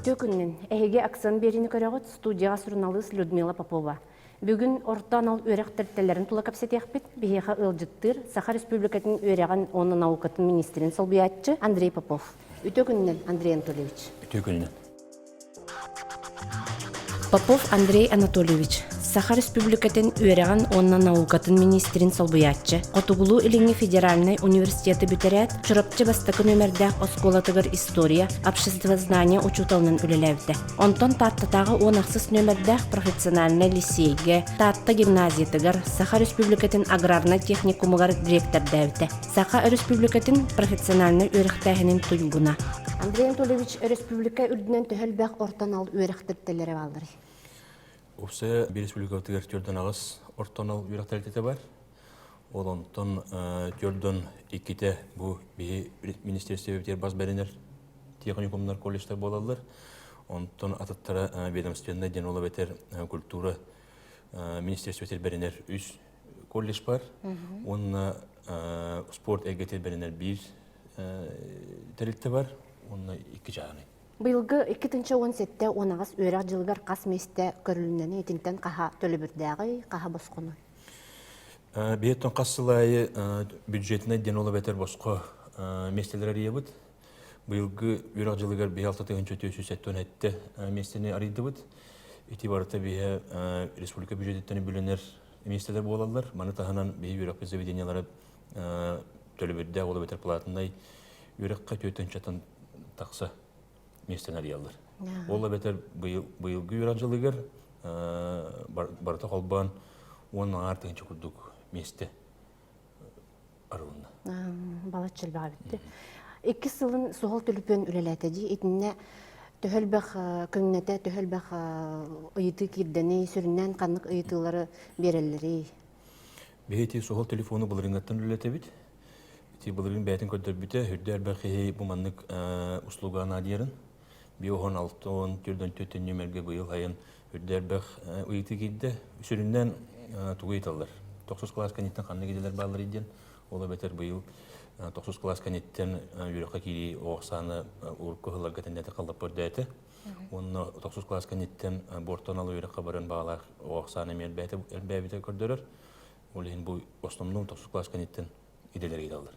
Төкүннүн эһиги Аксан биэриини көрөҕүт студияҕа суруналыыс Людмила Попова. Бүгүн орто анал үөрэх тэрилтэлэрин тула кэпсэтиэхпит. Биһиэхэ ыалдьыттыыр Саха Республикатын үөрэҕин уонна наукатын министрин солбуйааччы Андрей Попов. Үтүө күнүнэн, Андрей Анатольевич. Үтүө күнүнэн. Попов Андрей Анатольевич, Саха Республикатын үөрэҕин уонна наукатын министрин солбуйааччы, Хотугулуу-Илиҥҥи федеральнай университеты бүтэрээт, Чурапчы бастакы нүөмэрдээх оскуолатыгар история, обществознание учууталынан үлэлээбитэ. Онтон Тааттатааҕы 16 нүөмэрдээх профессиональнай лиссиэйгэ, Таатта гимназиятыгар, Саха Республикатын аграрнай техникумугар дириэктэрдээбитэ. Саха Өрөспүүбүлүкэтин профессиональнай үөрэхтээһинин туйгуна. Андрей Анатольевич, өрөспүүбүлүкэ үрдүнэн төһө элбэх орто анал үөрэх тэрилтэлэрэ баалларый? Уопсайа биир республикабытыгар төрдөн аҕыс орто анал үөрэх тэрилтэтэ бар. Ол онтон төрдөн иккитэ бу биһи министерствебитигэр бас бэринэр техникумнар, колледжтар буолаллар. Онтон атыттара ведомственнай диэн ол эбэтэр культура министерствотигэр бэринэр үс колледж бар уонна спорт эйгэтигэр бэринэр биир тэрилтэ бар уонна икки чааһынай. Быйылгы 2017-18 үөрэх дьылыгар хас миэстэ көрүлүннэни итинтэн хаһа төлөбүрдээҕий, хаһа босхонуй? Биһиэттэн хас сыл аайы бюджетнай диэн ол эбэтэр босхо миэстэлэр арыйабыт. Быйылгы үөрэх дьылыгар биһи 6477 миэстэни арыйдыбыт. Ити барыта биһи республика бюджетиттэн үбүлэнэр миэстэлэр буолаллар. Маны таһынан биһи үөрэхпит заведениелара төлөбүрдээх ол эбэтэр платнай үөрэххэ 4 тахса миэстэни арыйаллар. Ол эбэтэр быйылгы үөрэх дьылыгар барыта холбоон 10 аҥаар тыһыынча курдук миэстэ арылынна. Балачча элбэҕэ бүттэ. Иккис сылын суһал төлөпүөн үлэлээтэ дии. Итиннэ төһө элбэх көҥнэтэ, төһө элбэх ыйытыы киирдэний, сүрүннээн ханнык ыйытыылары биэрэллэрий? Биһи ити суһал телефону былырыыҥҥаттан үлэлэтэбит. Ити былырыын бэйэтин көрдөрбүтэ, үрдэ элбэх киһи бу маннык услуга наадыйарын. Биоһон алтон түрдөн төттөн нүмерге быйыл айын үрдэ элбэх ыйытыы киирдэ. Сүрүннээн тугу ыйыталлар? Тохсус кылаас кэнниттэн ханнык идэлэр бааллар диэн. Ол эбэтэр быйыл тохсус кылаас кэнниттэн үөрэххэ киирии оҕо ахсаана урукку сылларга тэннэтэ халлаппа үрдээтэ. Уонна тохсус кылаас кэнниттэн бортон алы үөрэххэ баран баҕалаах оҕо ахсаана эмиэ элбээбитэ көрдөрөр. Ол иһин бу основном тохсус кылаас кэнниттэн идэлэр ыйыталлар.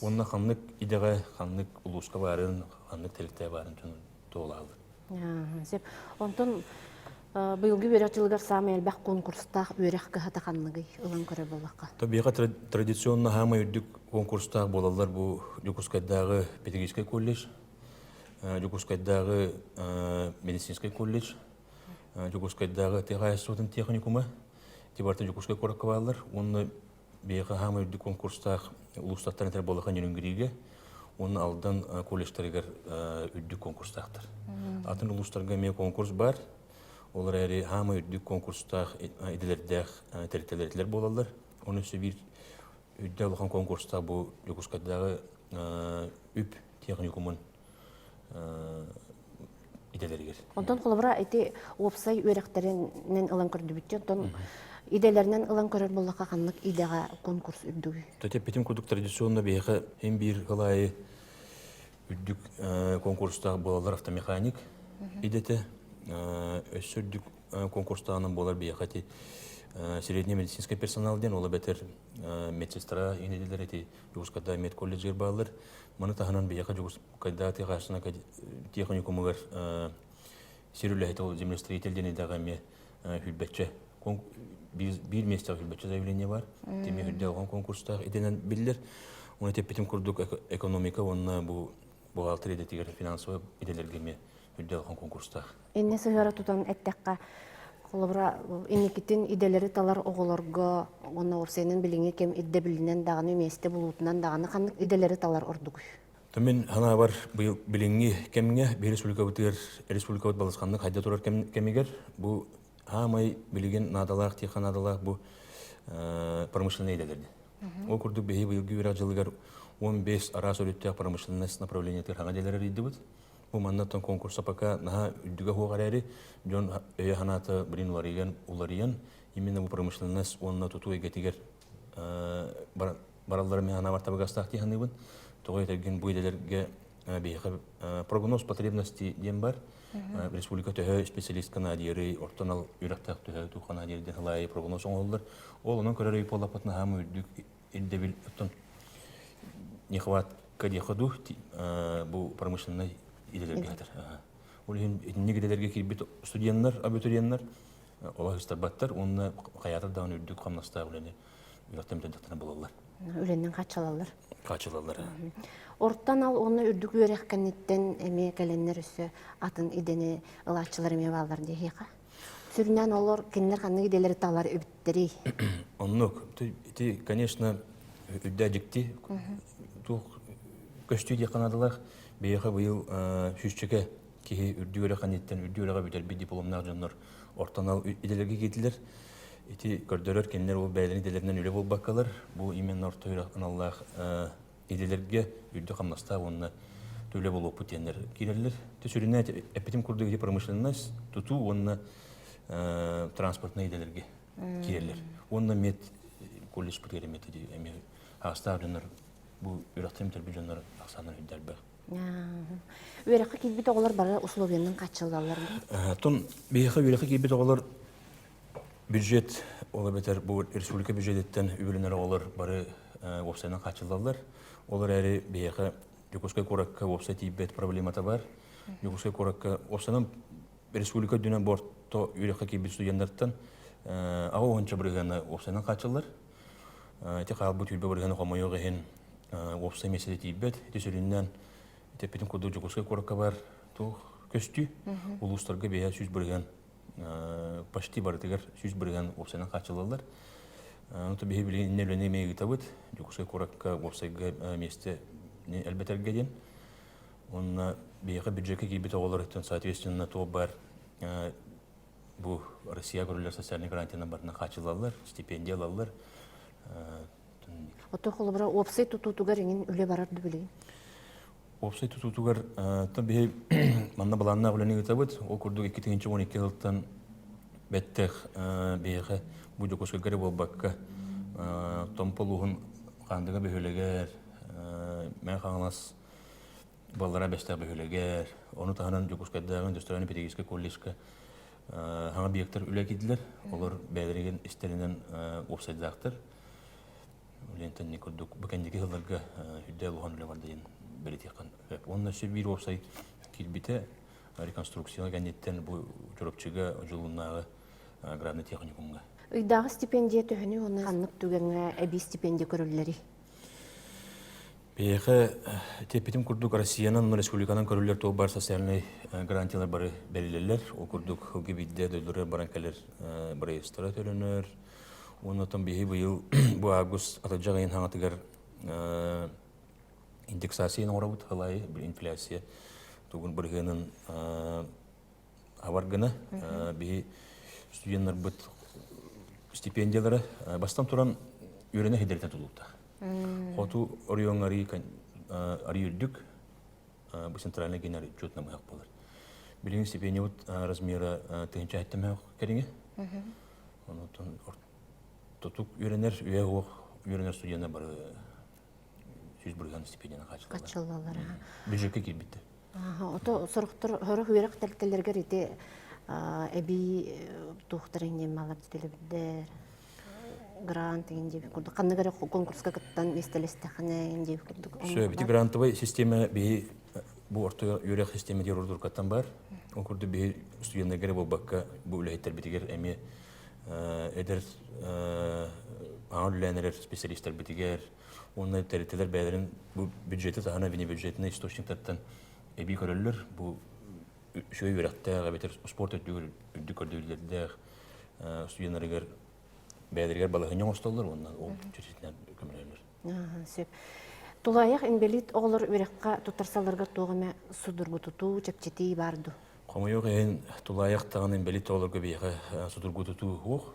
Уонна ханнык идэҕэ, ханнык улууска баарын, ханнык тэрилтэ баарын дьон туолааллар. Сөп. Онтон быйылгы үөрэх дьылыгар саамай элбэх конкурстаах үөрэх кыһата ханныгый ылан көрөр буоллахха? Табиҕа традиционно хаамай үрдүк конкурстаах буолаллар бу Дьокуускайдааҕы педагогическай колледж, Дьокуускайдааҕы медицинскэй колледж, Дьокуускайдааҕы тыа хаһаайыстыбатын техникума, ити барыта Дьокуускай куоракка бааллар уонна биһиэхэ хаамай үрдүк конкурстаах улуустартан этэр буоллаха Нерюнгригэ уонна Алдан колледжтарыгар үрдүк конкурстаахтар. Атын улуустарга эмиэ конкурс бар. Ол эрээри хаамай үрдүк конкурстаах идэлэрдээх тэрилтэлэр буолаллар. Оны өссө биир үрдэ улахан конкурстаах бу Дьокуускайдааҕы үп техникумун идэлэригэр. Онтон холобура ити уопсай үөрэхтэринэн ылан көрдүбүт онтон идэлэринэн ылан көрөр буоллахха ханнык идэҕэ конкурс үрдүгүй? Тэппитим курдук традиционно биһиэхэ эн биир сыл аайы үрдүк конкурстаах буолаллар автомеханик идэтэ. Өссө үрдүк конкурстааҕынан буолар биһиэхэ ити средний медицинский персонал диэн ол эбэтэр медсестра идэлэр ити Дьокуускайдааҕы медколледжыгар бааллар. Маны таһынан биһиэхэ Дьокуускайдааҕы тыа техникумугар сир үлэһитэ ол землестроитель диэн идэҕэ эмиэ хүрбэччэ биир миэстэҕэ хүрбэччэ заявление бар. Тимир үрдэ алҕан конкурстаах идэнэн биллэр. Оны тэппитим курдук экономика уонна бу бухгалтер идэтигэр финансовый идэлэргэ эмиэ үрдэ алҕан конкурстаах. Инне сыһыара тутан эттэххэ, холобура, инникитин идэлэри талар оҕолорго уонна уопсайынан билиҥҥи кэм ирдэбилинэн даҕаны, миэстэ булуутунан даҕаны ханнык идэлэри талар ордугуй? Мин санаабар быйыл билиҥҥи кэмҥэ биһи республикабытыгар республикабыт балысханнык хайда турар кэмигэр бу аамай билигин наадалаах тиэхэ наадалаах бу промышленнай идэлэрди. Ол курдук биһи быйылгы үөрэх дьылыгар 15 араас өрүттээх промышленность направлениетыгар хаҥа идэлэр арыйдыбыт. Бу маннаттан конкурса пока наһаа үрдүгэ суох эрээри, дьон өйө-санаата билин уларыйан, уларыйан, именно бу промышленность уонна тутуу эйгэтигэр бараллара мин санаабар табыгастаах дии саныыбын. Тоҕо этэргин бу идэлэргэ биһиэхэ прогноз потребности диэн бар. Республика төһө специалист канадиеры, ортон ал үрэхтээх төһө туу канадиер диэн хылаайы прогноз оҥоһуллар. Ол онон көрөр буоллаппытына наһаа үрдүк ирдэбил оттон нехватка диэхэ дуу бу промышленнай идэлэргэ хатар. Ол иһин итинник идэлэргэ киирбит студеннар, абитуриеннар олох ыстарбаттар уонна хайаатар даҕаны үрдүк хамнастаах үлэни үрэхтэн бүтэрдэхтэринэ булаллар. Үлэннэн хааччылаллар. Хааччылаллар. Ортон ал уонна үрдүк үөрэх кэнниттэн эмиэ кэлэннэр өссө атын идэни ылааччылар эмиэ бааллар диэхиэхэ. Сүрүннээн олор кинилэр ханнык идэлэри талар эбиттэрий? Оннук. Ити, конечно, үрдэ дьикти. Туох көстүү диэххэ наадалаах. Биһиэхэ быйыл сүүсчэкэ киһи үрдүк үөрэх кэнниттэн үрдүк үөрэҕи бүтэрбит дипломнаах дьоннор ортон ал идэлэргэ киирдилэр. Ити көрдөрөр кинилэр ол бэйэлэрин идэлэринэн үлэ булбаккалар, бу именно орто үөрэх аналлаах идэлэргэ үрдүк хамнастаах уонна үлэ буолуохпут диэннэр киирэллэр. Ити сүрүнэ эппитим курдук ити промышленность, тутуу уонна транспортнай идэлэргэ киирэллэр. Уонна мед колледжпытыгар эмиэ эмиэ аастаах дьоннор бу үрэхтэн бүтэрбит дьоннор ахсааннара үрдэ элбэх. Үөрэххэ киирбит оҕолор бары условиянан хааччыллаллар дуо? Оттон биһиэхэ үөрэххэ киирбит оҕолор бюджет, ол эбэтэр бу республика бюджетиттэн үбүлэнэр оҕолор бары уопсайынан хааччыллаллар. Ол эрээри биһиэхэ Дьокуускай куоракка уопсай тиийбэт проблемата бар. Дьокуускай куоракка уопсайынан республика үрдүнэн бу орто үөрэххэ киирбит студеннартан 80% уопсайынан хааччыллар. Ити хаалбыт 20% хомойуох иһин уопсай миэстэтэ тиийбэт. Ити сүрүннээн эппитим курдук Дьокуускай куоракка бар туох көстүү. Улуустарга биһэ 100% почти барытыгар 100% уопсайынан хааччыллаллар. Онто биһи билигин иннэ үлэни эмиэ ыытабыт. Дьокуускай куоракка уопсайга миэстэ элбэтэргэ диэн. Уонна биһиэхэ бюджекка киирбит оҕолор соответственно туох баар бу Россия көрүллэр социальный гарантиянан барытынан хааччыллаллар, стипендия ылаллар. Ото холобура уопсай тутуутугар иҥин үлэ барар ду билигин? Уопсай тутуутугар биһи манна былааннаах үлэни ыытабыт. Ол курдук 2012 сылтан бэттэх биһиэхэ бу Дьокуускайга эрэ буолбакка Томпо улууһун Хаандыга бөһүөлэгэр, Мэҥэ Хаҥалас Баллара Бэстээх бөһүөлэгэр, ону таһынан Дьокуускайдааҕы индустриальнай педагогическай колледжка саҥа объектар үлэ киирдилэр. Олор бэйэлэригин истэринэн уопсайдаахтар. Лентэнни курдук бу кэнники сылларга үрдэ улахан үлэ барда диэн бэлиэтиэххин сөп. Уонна өссө биир уопсай киирбитэ реконструкция кэнниттэн бу Чурапчыга Дьулуннааҕы аграрнай техникумҥа. Ыйдааҕы стипендия төһөнүй уонна ханнык түгэҥҥэ эбии стипендия көрүллэрий? Биһиэхэ эппитим курдук Россиянан республиканан көрүллэр туох баар социальнай гарантиялар бары бэриллэллэр. Ол курдук ылгы биирдэ дойдуларыгар баран кэлэр проездтара төлөнөр. Уонна оттон биһи быйыл бу август атырдьах ыйын хаҥатыгар индексацияны оҥоробут халайы инфляция тугун бырыһыанын абар гына биһи студеннарбыт стипендиялара бастан туран үөрэнэ сидэритэн тутулуктаах. Хоту оройуоҥҥа арый үрдүк, бу центральный генер чут намыһах буолар. Билигин стипендиябыт размера 1700 кэриҥэ. Онтон ортотук үөрэнэр, үйэ уох үөрэнэр студеннар бары 100% стипендияны хааччыллаллар. Хааччыллаллар. Бюджекка киирбиттэр. Ото сорохтор сорох үөрэх тэрилтэлэригэр ити эбии туохтар иҥниэн малар төлөбүрдэр грант иҥин диэбит курдук ханнык эрэ конкурска кыттан миэстэлэстэххинэ иҥин диэбит курдук Сөп, ити грантовай система биһи бу орто үөрэх систиэмэтигэр ордуркаттан бар. Ол курдук биһи студеннарга эрэ буолбакка бу үлэһиттэрбитигэр эмиэ эдэр аҥар үлэлээн эрэр специалистарбытигэр уонна тэрилтэлэр бэйэлэрин бу бюджеты таһынан внебюджетный источниктартан эбии көрөллөр. Бу үчүгэй үөрэхтээх эбэтэр спорт үрдүк үрдүк көрдөрүүлэрдээх студеннарыгар бэйэлэригэр балаһыанньа оҥостоллор уонна ол чэрчитинэн көмөлөһөллөр. Сөп. Тулаайах инбэлиит оҕолор үөрэххэ туттарсалларыгар туох эмэ судургутутуу, чэпчэтии баар дуу? Хомойуох иһин, тулаайах даҕаны инбэлиит оҕолорго биһиэхэ судургутутуу суох.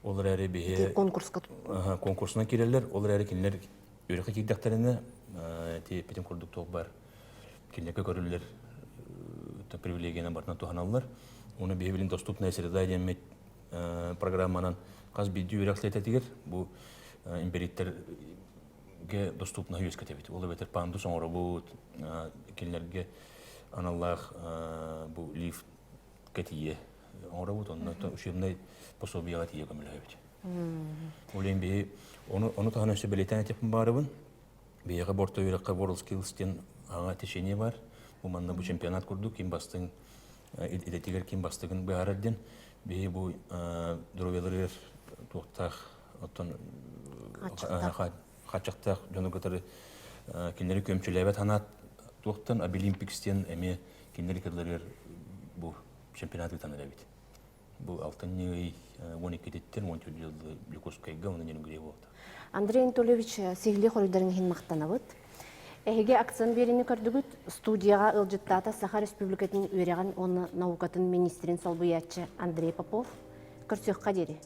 Ол эрээри биһи конкурска конкурсунан киирэллэр. Ол эрээри кинилэр үөрэххэ киирдэхтэринэ ити эппитим курдук туох баар кинилэргэ көрүллэр. Привилегияны барытынан туһаналлар. Уну биһи билин доступная среда диэммит программанан хас биирдии үөрэх сиэтэтигэр бу инбэлииттэргэ доступно үөскэтэбит. Ол эбэтэр пандус оҥоробут, кинилэргэ аналлаах бу лифт тиийэ оҥоробут, онно учебнай пособияҕа тиийэ көмөлөһөбүт. Ол иһин биһи ону, ону таһынан өссө бэлиэтээн этиэхпин баарыбын. Биһиэхэ борто үөрэххэ WorldSkills диэн аҥа течение бар. Бу манна бу чемпионат курдук ким бастыҥ идэтигэр ким бастыгын быһаарар диэн биһи бу здоровьяларыгар туохтаах оттон хааччахтаах дьону кытары кинилэри көмчүлээбэт ханаат туохтан Абилимпикс диэн эмиэ кинилэри кытыларыгар бу чемпионат ыытан эрэбит. Бу алтынньы ый 12-титтэн 14 жыл Дьокуускайга уонна Нерюнгри буолта. Андрей Анатольевич, сиһилии хоруйдарын иһин махтанабыт. Эһиги акцент биэриини көрдүгүт. Студияҕа ыалдьыттаата Саха Республикатын үөрэҕин уонна наукатын министрин солбуйааччы Андрей Попов. Көрсүөххэ диэри.